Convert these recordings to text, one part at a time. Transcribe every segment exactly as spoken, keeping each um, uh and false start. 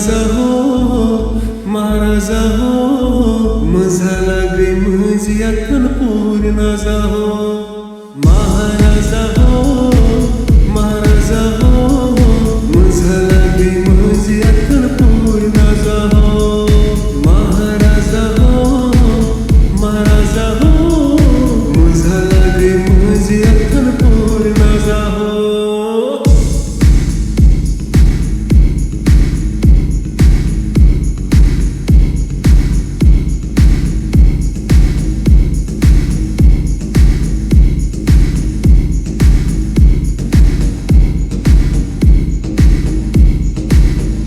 زہو، مہرازا ہو، منٛز ہلا گٔے مٔنٛزۍ یتھن پوٗرۍ نازا ہو۔ مہرازا ہو، مہرازا ہو، منٛز ہلا گٔے مٔنٛزۍ یتھن پوٗرۍ نازا ہو۔ مہرازا ہو، مہرازا ہو، منٛز ہلا گٔے مٔنٛزۍ یتھن پوٗرۍ نازا ہو۔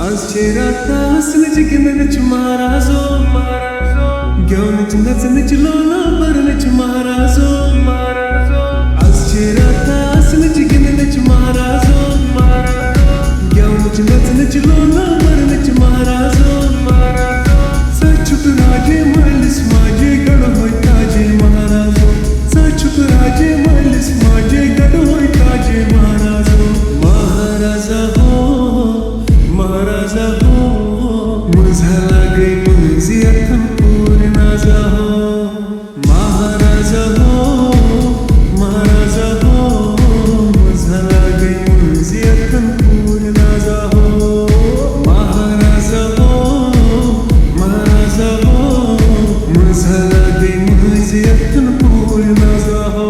از چھے راتھ آسنٕچ گِنٛدنٕچ مہرازو، گٮ۪ونٕچ نژنٕچ لولہٕ برنٕچ مہرازو۔ از چھے راتھ آسنٕچ گِنٛدنٕچ مہرازو، گٮ۪ونٕچ نژنٕچ لولہٕ برنٕچ مہرازو۔ ژٕ چھُکھ راجے مٲلِس ماجے گڑھوے تاجے مہرازو۔ ژٕ چھُکھ راجے مٲلِس ماجے گڑھوے تاجے مہرازو۔ مہرازا ہو، مہرازا ہو، منٛز ہلا گٔے مٔنٛزۍ یتھن پوٗرۍ نازا ہو۔ مہرازا ہو، مہرازا ہو، منٛز ہلا گٔے مٔنٛزۍ یتھن پوٗرۍ نازا ہو۔ مہرازا ہو، مہرازا ہو، منٛز ہلا گٔے مٔنٛزۍ یتھن پوٗرۍ نازا ہو۔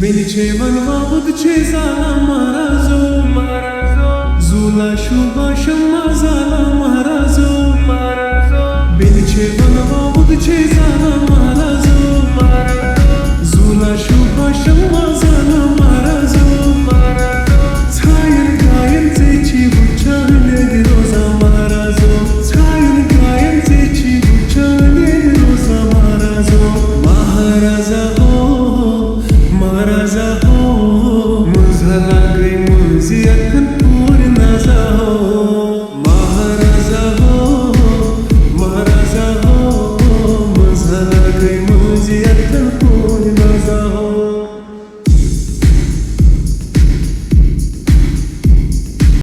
بیٚنہِ چھے ونوا بُدٕ چھے زالان مہرازو۔ زوٗلا شوٗبا شم